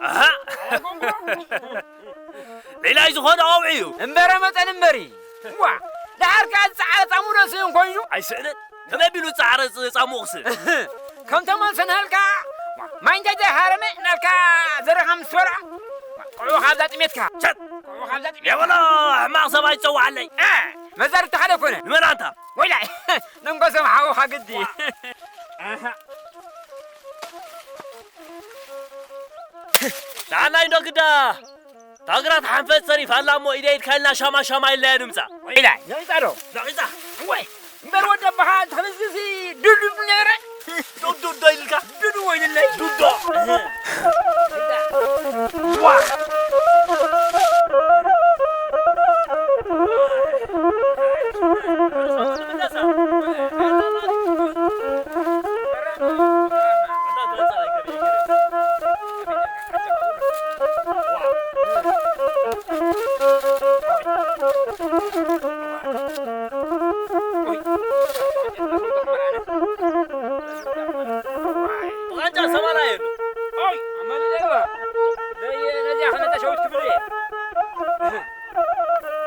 ኣሃ። ሌላይ ዝኾነ ቀውዒ እዩ። እምበረ መጠን እምበሪ። ዋ፣ ደሓር ከኣ ዝጸዓረ ጻምኡ ዶ ስእን ኮይኑ? ኣይስእንን። ከመይ ቢሉ ዝጸዓረ ጻምኡ ክስእ? ከም ተመልሰ ናልካ፣ ማይ እንጃ ሃረመ ናልካ ዘረኻ ምስ በልዖ፣ ቆልዑ ካብዛ ጥሜትካ። ሸት! ቆልዑ ካብዛ ጥሜትካ። የበሎ፣ ሕማቕ ሰብ ኣይትጸውዓለይ። እ፣ መዛርብቲ ሓደ ኮነ። ንመን ኣንታ? ወይላይ፣ ነንጎሶም ሓውኻ ግዲ። ኣሃ። ንዓናይ እንዶ ግዳ፣ እታ ግራት ሓንፈት ተሪፋ ኣላ እሞ ኢደ ኢድካ ኢልና ሻማ ሻማ ኢልናያ ንምጻእ። ኢላ፣ ነቒጻ ዶ? ነቒጻ። እወይ፣ እምበር ወዲ ኣባኻ እንተኽምዝግዚ ድልድል ነይረ። ዱዱ ዶ ኢልካ? ዱዱ ወይ ኢልለይ? ዱዶ። ዋ። ዋንጫ ሰማና የሉ። ኦይ፣ ኣማኒ ደባ። ደየ ነዚኣ ክልተ ሸዊት ክብል እየ።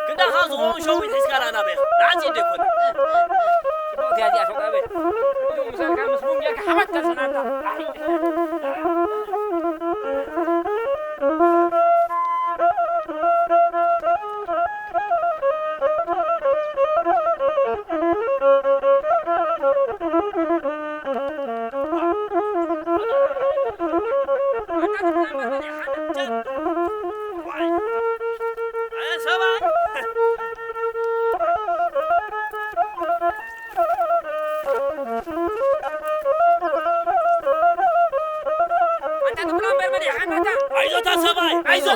ክንዳኻ ዝኸውን ሸዊት ሒዝካ ዳኣ ናበይ ኢኻ? ንዓጺ እንደ ይኮነ። ጽቡቕ እያ እዚኣ ሰው ቃበል። እዞም ምሳልካ ምስ ቡን ጌርካ ሓባት ተሰናዳ። ኣይዞታ ሰብኣይ፣ ኣይዞ።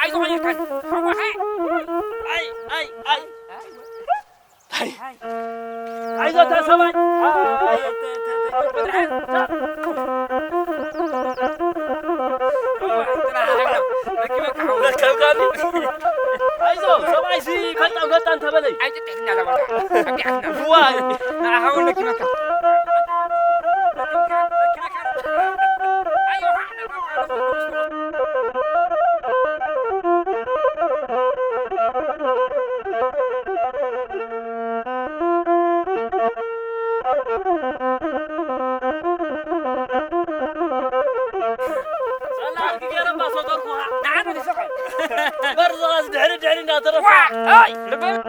ኣይዞ። ኣይ፣ ኣይ፣ ኣይ። ኣይ። ኣይዞ፣ እታ ሰብኣይ። ኣይ። ለከብካኒ። ኣይዞ፣ ሰብኣይሲ ፈጣን ፈጣን ተበለይ። ዋይ። ንዓኻ እውን ለኪመካ። ሰላም ክገይረ እባ ሰተርኩኻ። ንዓና ንስኻ። በርዝኻስ ድሕሪ ድሕሪ እንዳተረፍካ። ዋ! ኣይ! ልበ-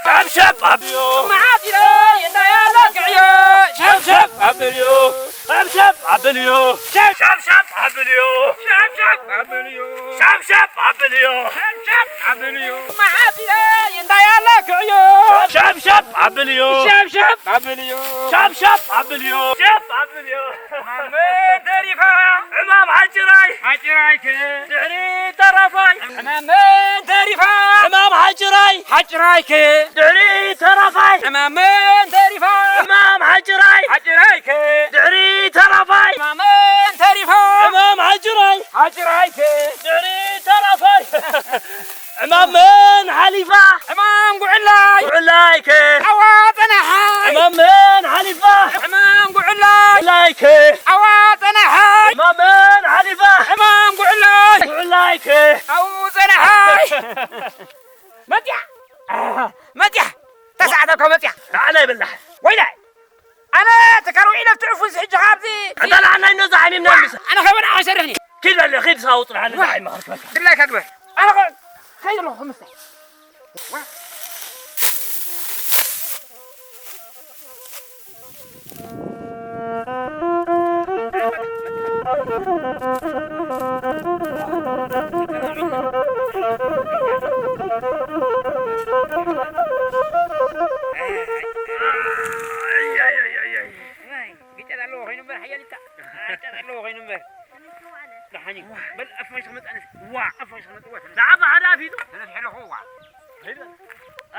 ሸብሸብ ኣብልዮ። ሸብሸብ ኣብልዮ። ሸብሸብ ኣብልዮ። ሸብሸብ ኣብልዮ። ሸብሸብ ኣብልዮ። ሸብሸብ ኣብልዮ። ሸብሸብ ኣብልዮ። ሸብሸብ ኣብልዮ። ሸብሸብ ኣብልዮ። ሸብ ኣብልዮ። ሕማመን ተሪፋ። ሕማም ሓጭራይ። ሓጭራይከ። ድሕሪ ተረፋይ። ሕማመን ተሪፋ። ሕማም ሓጭራይ። ሓጭራይከ። ድሕሪ ተረፋይ። ሕማመን ተሪፋ። ሕማም ሓጭራይ። ሓጭራይከ። ድሕሪ ተረፋይ። ሕማመን ተሪፋ። ሕማም ሓጭራይ። ሓጭራይከ። ድሕሪ ተረፋይ። ዕማመን ሓሊፋ። ዕማም ጉዕላይ። ጉዕላይከ። ኣዋ ጸናሓይ። ዕማመን ሓሊፋ። ዕማም ጉዕላይ። ጉዕላይከ። ኣዋ ጸናሓይ። ዕማመን ሓሊፋ። ዕማም ጉዕላይ። ጉዕላይከ። ኣው ጸናሓይ። መጽያ። መጽያ። ተሰዓተካ መጽያ። ንዓና ይብላሕ። ወይላይ። ኣነ ተካር ውዒለ ኣብቲ ዕፉን ስሕጂ ካብዚ ኣንታ ንዓና ኢኖ ዝዓሚምና ምሳ። ኣነ ከይበልዓ ኣይሰርሕን እየ። ኪድ በለ፣ ኪድ ሳው ጽንሓ፣ ንዛ ዋ። ዓይማ ክልክለካ። ድላይካ ግበር። ኣነ ከ-፣ ከይድ ኣለኹ ክምስታይ። ዋ። ግጨት ኣለዎ ኮይኑ እምበር፣ ሓያል ኢልካ። ግጨት ኣለዎ ኮይኑ እምበር። ደሓን እዩ። በል፣ ኣፍ መሽ ክመጣ ነስ። ዋ፣ ኣፍ መሽ ክመጣ። ዋ፣ ንዓኻ ሓደ ኣፍ ሒዙ። ተነፊሐ ኣለኹ፣ ዋ። ሂድ በል።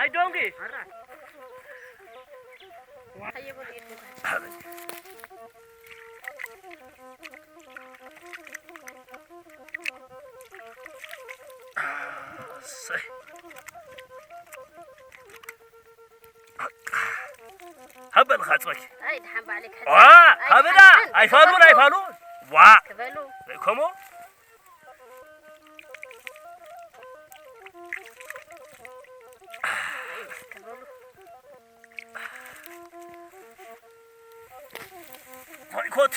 ኣይ ዶንጊ። ኣራ። ዋ። ኣበል። ኣሰይ። በል ኻጽበኪ። ኣይ፣ ደሓን ባዕለይ ክሕዝ። ዋ፣ ኣይ፣ ሃብዳ፣ ደሓን፣ ደሓን፣ ኣይፋሉን፣ ክበሉ። ኣይፋሉን። ዋ። ክበሉ። ከምኡ። ክበሉ። ወይ ኮቲ።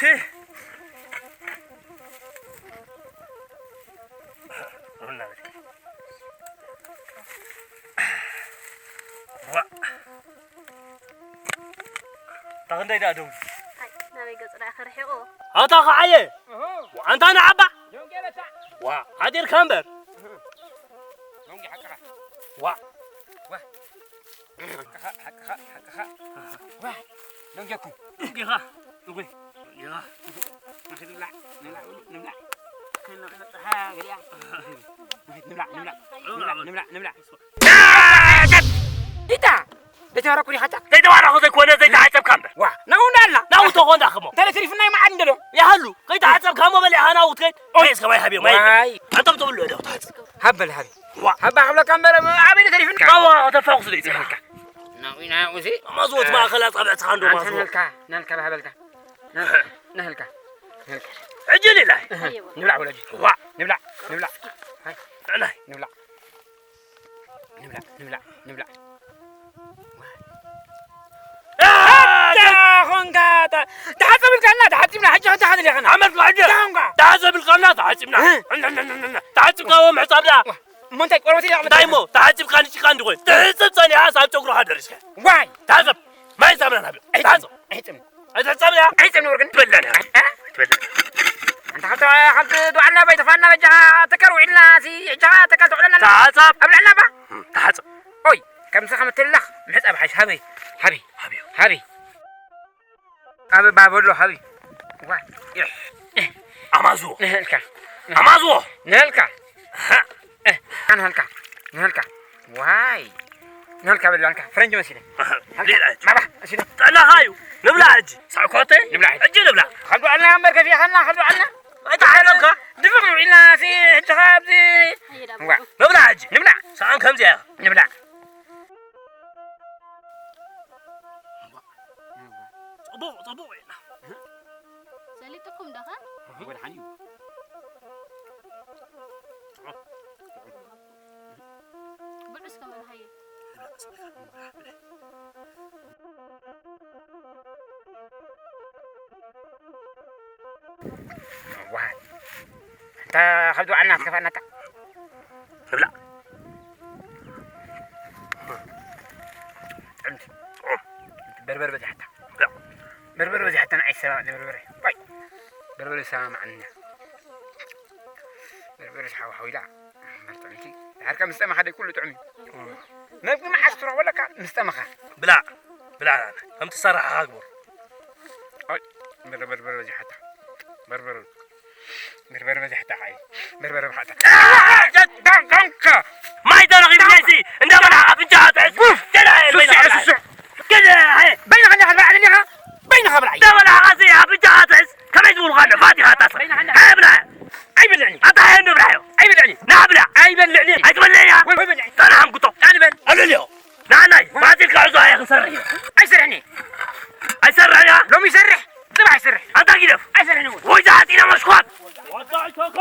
ዋ። እታ ክንደይ ደኣ ደው? ኣይ፣ ናበይ ገጹ ደኣ ክርሒቑ? ኣታ ኸዓየ! ኣንታ ንዓባ! ዋ፣ ሓዲርካ እምበር! ሎንጊ ሓቅኻ። ዋ! ዋ! ሓቅኻ፣ ሓቅኻ፣ ሓቅኻ። ዋ! ሎንጊ እኮ። ሎንጊኻ። ሎንጊ። ሎንጊኻ። ንብላዕ፣ ንብላዕ፣ ንብላዕ። ንብላዕ፣ ንብላዕ፣ ንብላዕ። ዲታ! ዘይተባረኹ ዲኻ ኣታ? ዘይተባረኹ ዘይኮነ፣ ዘይተሓጸብካ እምበር። ዋ፣ ናብኡ እንዳኣልና። ናብኡ ተኾንዳ ክሞ። እንተ ተሪፍና ይመዓድ እንደሎ። ይሃሉ፣ ከይተሓጸብካ እሞ በሊዕኻ ናብኡ ትከይድ። ኦይ። ከይስ ከማይ ሃብዮ፣ ማይ። ዋይ። ኣንቶም ትብልዑ ዶ ትሓጽብ? ሃበል ሃቢ። ዋ። ሃባ ክብለካ እምበር፣ ኣበይ ተሪፍና? ዋ፣ ተፋኹስ ዘይጽናሕካ። ናብኡ ኢና፣ ናብኡ እዚ። ማዝወት ማእኸል ኣጻብዕትኻ እንዶ ኣንተ ማዝወት። ነልካ፣ ነልካ ባሃበልካ። ነልካ፣ ነልካ። ሕጂ ሊላይ። እህ፣ ንብላዕ ወለዲ። ዋ። ንብላዕ፣ ንብላዕ። ሃይ። ንብላዕ። ንብላዕ፣ ንብላዕ፣ ንብላዕ። ኣታ ኾንካ፣ ታ-፣ ተሓጸብ ኢልካና፣ ተሓጺብና፣ ሕጂ ክንታ ክንደይ ኸና? ሓመድ ብሕጂ። እታ ኾንካ። ተሓጸብ ኢልካና፣ ተሓጺብና። እ? ተሓጺብካ፣ ዎ ምሕጻብ ደኣ። ዋ፣ እሞ እንታይ ቆርበት ኢኻ እንታይ እሞ፣ ተሓጺብካ ንጭቃ እንድኾይኑ። ትሕጽብ ጸኒሓስ ኣብ ጨጉርኻ ደሪስካ። ዋይ! ተሓጸብ። ማይ ሳምና ናብዮ። ኣይትም-፣ ተሓጸብ። ኣይትም-፣ ኣይትሕጸብ እያ። ኣይትም ንወርቅን። ትበላን እያ። እ? ትበላን። ኣንታ ካብቲ፣ ካብቲ ዱዓና ባይ ተፋና በጃኻ ተካል ውዒልና፣ ሲ፣ እጃኻ ተካል ተውዕለና። ተሓጸብ። ኣብልዕና ባ። ተሓጸብ። ኦይ፣ ከምዚ ከም እትልላኽ ምሕጻብ ሓይሽ። ሃበይ፣ ሃበይ፣ ሃበይ። ሃበይ። ኣብ ባበሎ ሃበይ። ዋ፣ ይሕ። ኣማዝዎ። ንህልካ። ኣማዝዎ። ንህልካ። ሃ። እ፣ ኣንህልካ። ንህልካ። ዋይ። ንህልካ በላንካ። ፈረንጂ መሲለ። ሌላ ሕጂ። ባባ፣ መሲለ። ጥዕናኻ እዩ። ንብላ ሕጂ። ሳዕኮተይ። ንብላ ሕጂ። ሕጂ ንብላ። ከብዱ ኣልና እምበር ከፊኻና፣ ከብዱ ኣልና። ኣይተሓለምካ። ድፍቕ ንውዒልና፣ ሲ፣ ሕጂ ኻብዚ። ዋ። ንብላ ሕጂ። ንብላ። ሰኣን ከምዚኣ እያ። ንብላ። ጽቡቕ፣ ጽቡቕ ኢና። ሰሊጥኩም ዶ ኸ? ወድሓን እዩ። ብዑስ ከመን ሃየ። ዋይ። እንታ ከብዱ ዓና ትከፋእናታ። ንብላ። ጥዕምቲ። ጥዑም። በርበረ በዚሓታ። ብላ። በርበረ በዚሓታ ንዓይ ይሰማማዕ በርበረ። ዋይ። በርበረ ይሰማማዓኒ። በርበረ ሓው ሓው ኢላ። እምበር ጥዕምቲ። ድሓር ከም ዝጠመኻ ደይ ኩሉ ጥዑም እዩ። መግቢ መዓስ ትረኽቦ ኣለካ ምስ ጠመኻ። ብላ። ብላ። ከም ትሰራሓ ግበር። ኣይ፣ በርበረ በርበረ በዚሓታ። በርበረ። በርበረ በዚሕታ ዓይ። በርበረ ብሓታ። ዳንካ። ማይ ተረኺብለይ ሲ፣ እንዳበላ ኣፍንጫ ኣትሕዝ። ጉፍ። ገለ፣ ሱሱዕ፣ በይና ሱሱዕ። ገለ፣ በይንኻ እንዲኻ ትበልዓኒ እንዲኻ? በይንኻ ብልዓይ። እንዳበላ ሲ ኣፍንጫ ኣትሕዝ። ከመይ ዝብሉኻ ኣሎ? ፋቲኻ ኣታስር። በይንኻ እንዲኻ። ሃይ ብላ። ኣይበልዕኒ። ኣታ ሃይ እንዶ ብላዮ። ኣይበልዕኒ። ና ብላ። ኣይበልዕኒ። ኣይትበልዕ እያ። ወይ፣ ወይ በልዕኒ። ጠና ሓምኩቶ። ጣል በል። ኣለልዮ። ንዓናይ ባጢልካ ዕዞ ኣየ ክንሰርሕ ኢና። ኣይሰርሕን እየ። ኣይሰርሕን እያ? ሎሚ ይሰርሕ፣ ጽባሕ ይሰርሕ። ኣንታ ጊደፍ። ኣይሰርሕን እውን። ወይ ዝሓጺነ መሽኳት። ኣታ ኣይተካ።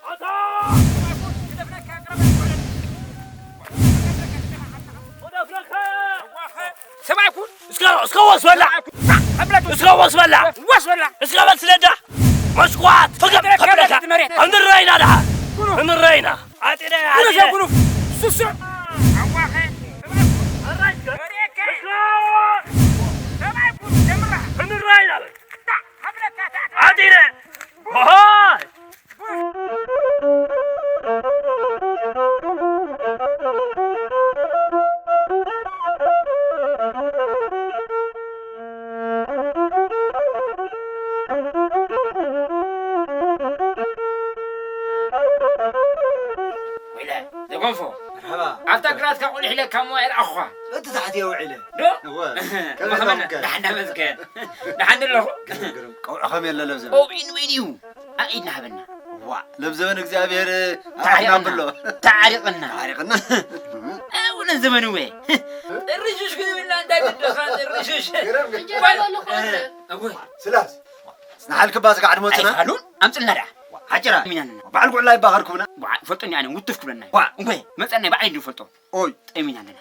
ኣታ። ሰብኣይ ኩን። እስከ፣ እስከ ወስ በላ። እስከ ወስ በላ። ወስ በላ። እስከ በል ስለዳ። መሽኳት። ፈገም፣ ፈገም። ክንረአይና ደሓ። ክንረአይና። ኣጢነ፣ ጉኑፍ ኣጢነ። ጉኑፍ። ሱሱዕ። ኣዋኸ። ኣራይከ። ኣሬከ። እስከ። ሰብኣይ ኩን ጀምራ። ክንረአይና በል። ኣጢነ። ሆይ። ወይለ፣ ዘጎንፎ። መርሓባ። ኣብታ ግራትካ ቁሊሕ ኢለ ካብ ሞባይል ኣኹኻ። እቲ ታሕቲ እየ ውዒለ። ዶ? እወ። ከመይ ከመይ ኣለኹም ከ? ደሓን ተመስገን። ደሓን ኣለኹ። ግርም፣ ግርም። ቀውዒ ከመይ ኣሎ ለብዘበን? ቀውዒ ንመን እዩ? ኣኢድና ሃበና። ዋ፣ ለብዘበን እግዚኣብሔር ኣፍና ታሪቕና። ብሎ። ታሪቕና። ታሪቕና። እውን ዘመን እወ። ጥርሽሽ ክብልና እንታይ ግድኻ ጥርሽሽ? ገረም ግን። እንጀራ ጓል-፣ በሉ ከወደ። እወ። ስላስ፣ ንሓልክባ ስጋዕ ድሞትና? ኣይፋሉን፣ ኣምጽልና ደኣ። ሓጭራ። ሚናንና። በዓል ጉዕላ ይባኸርኩምና? በዓል ፈልጦ እንዲ ኣነ ውትፍ ክብለና። ዋ። እንኮ፣ መጸና በዓል እንዲ ፈልጦ። ኦይ። ጠሚና ኣለና።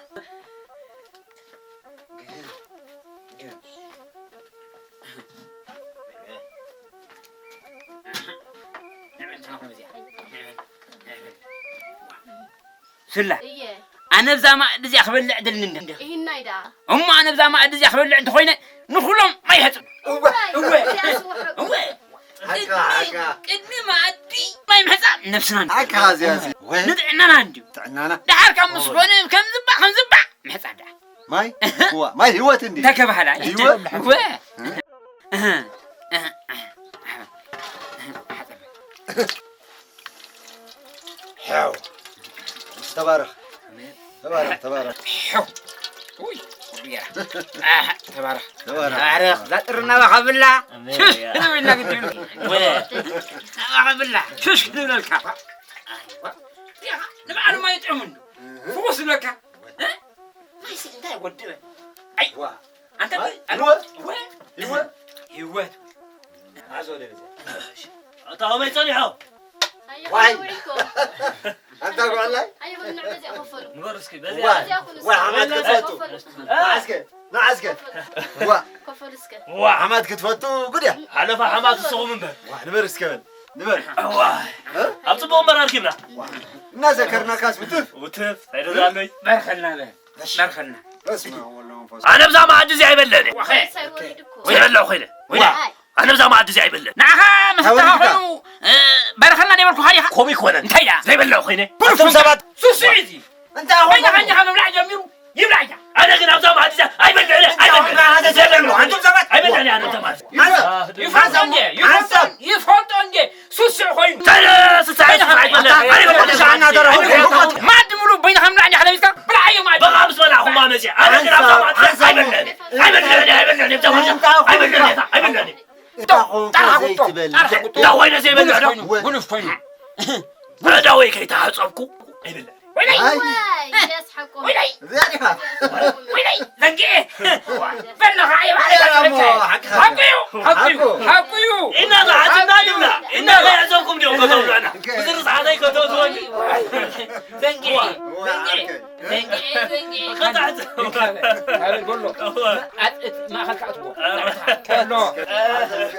ስላ፣ እየ። ኣነ ብዛ ማዕዲ እዚኣ ክበልዕ ደልኒ እንደ። ይህናይ ደኣ። እሞ ኣነ ብዛ ማዕዲ እዚኣ ክበልዕ እንተኾይነ ንኹሎም ማይ ይሕጽብ። እወ፣ እወ፣ እዚኣ ስውሓ እወ። ሓቃ፣ ቅድሚ፣ ሓቃ። ቅድሚ ማዕዲ ማይ ምሕጻብ ነብስና እንዲ። ሓቃ እዚኣ፣ እዚኣ። እወ። ንጥዕናና እንድዩ። ጥዕናና። ደሓር ካብ ምስ እወ። ኮነ ከም ዝባእ፣ ከም ዝባእ ምሕጻብ ደኣ። ማይ? እዋ፣ ማይ ህይወት እንዲ። እንታይ ከባህላ? ህይወት? እወ። እህ፣ እህ፣ እህ፣ እህ፣ እህ፣ ሓጸበ። ሕያው። ተባረኽ። ተባረኽ፣ ተባረኽ። ሕያው። ውይ፣ ቁርያ። ኣህ፣ ተባረኽ። ተባረኽ። ተባረኽ። እዛ ጥሪ ናባኻ ብላ። ኣሜን። ሽሽ፣ ንብላ ግዲ ይብሉ። ወ-፣ ናባኻ ብላ። ሽሽ፣ ንብለልካ። ኣይዋ። ዲኻ፣ ንባዕሉ ማይ ይጥዕም እንዶ። ፍኹስ ዝብለካ። እ? ማይሲ እንታይ ወድበ? ኣይ፣ ዋ። ኣንተ ማይ፣ ኣይ፣ ህይወት። ወ-፣ ህይወት። ህይወት። ኣዞ ደረጃ። ኣታ ኣበይ ጸኒሖ? ኣየ ዋይ። ኹሉ ውዒልኩም። ኣንታ ጓላይ። ኣየ ኹሉ ንዕ በዚኣ ከፈሉ። ንበር እስኪ፣ በዚኣ። ዋይ። በዚኣ ኹሉ ዋይ፣ እስኪ። ሓማት በዚኣ ክትፈቱ። ከፈሉ። ንዓስከ፣ ንዓስከ። ከፈሉ። ዋ። ከፈሉ እስከ። ዋ። ሓማት ክትፈቱ፣ ጉድ እያ። ሓለፋ ሓማት ንስኹም እምበር። ዋ፣ ንበር እስከ በል። ንበር። ዋ። እ? ኣብ ጽቡቕ እምበር ኣርኪብና። ዋ። እናዘከርናካስ ውትፍ። ውትፍ፣ ኣይደላለይ። ባርኸልና በል። እሺ። ባርኸልና። በስመ አብ ወወልድ ወመንፈስ ኣነ ብዛ መኣዲ እዚ ኣይበልዕን እየ። ዋኸ። ሳይ ወሪድ እኮ። ዘይበልዕ ኮይነ። ወይነ። ዋይ። ኣነ ብዛ መኣዲ እዚ ኣይበልዕን። ንዓኻ መሰተኻ ተወሪድካ። ኮይኑ፣ እ፣ ባርኸልና ዘይበልኩኻ ዲኻ? ከምኡ ይኮነን። እንታይ ደኣ? ዘይበልዕ ኮይነ። ጉድ ኣቶም እኮ ሰባት። ሱስ እዩ እዚ። እንታይ ኾንኩም? በይንኻ እንዲኻ ምብላዕ ጀሚሩ፣ ይብላዕ እያ። ኣነ ግን ኣብዛ መኣዲ እዚ ኣይበልዕን እየ። እንታይ ኣይበልዕን። ወራ ዘይበልዑ? ኣንቱም ሰባት። ኣይበልዕን እየ ኣነ ኣብዛ መኣዲ። ይፈልጦ እንዴ? ይፈልጦ፣ ሓንሳብ። ይፈልጦ እንዴ? ስስዕ ኮይኑ። ተለ-፣ ስስዕ፣ ስስዕ ኣይበልዕን። ኣነ ይፈልጦ። ሻዕና ደረኹ። ማዕዲ ሙሉ በይንኻ ምብላዕ እንዲኻ ለቢስካ፣ ብላዓዮ ማዕዲ። በቃ ምስ በላዕኹማ መፅያ። ኣነ ግን ኣብዛ መኣዲ ሓንሳብ። ኣይበልዕን። ኣይበልዕን፣ ኣይበልዕን፣ ኣብዛ መኣዲ ኣይበልዕን፣ ኣይበልዕን። እንታይ ኾንኩ ጣርሓ ቁጡ፣ ዘይትበልዕ? ጣርሓ ቁጡ። እንታይ ኮይነ ዘይበልዕ ዶ? ጉኑፍ ኮይኑ፣ ጉኑፍ ኮይኑ። ብረዳ ወይ ከይተሓፀብኩ ኣይበልዕን። ወይለይ! ኣይ። ወይ፣ የስሓቆ። ወይለይ! እዚኣ ዲኻ? ወይለይ! ዘንጊኤ! በለኻ፣ እየ ባዕለይ እዚኣ እሞ፣ ባዕለይ። ሓቂ፣ ሓቂ። ሓቁ እዩ! ሓቁ እዩ! ሓቁ። ሓቁ እዩ! ኢና ተዓፅና ንብላ። ኢና ከይዕዘብኩም ድዮም ከተብሉዕና። ብዝርዝ ሓተይ ከተእትወኒ። ዘንጊኤ! ዋ፣ ዘንጊኤ! ዓርከይ። ዘንጊኤ! ዘንጊኤ! ከተዓፅም። ኣበል በሎ። እወ። ኣት-፣ እት-፣ ማእኸል ከኣትዎ። እወ። ከሎ። ዓርከይ።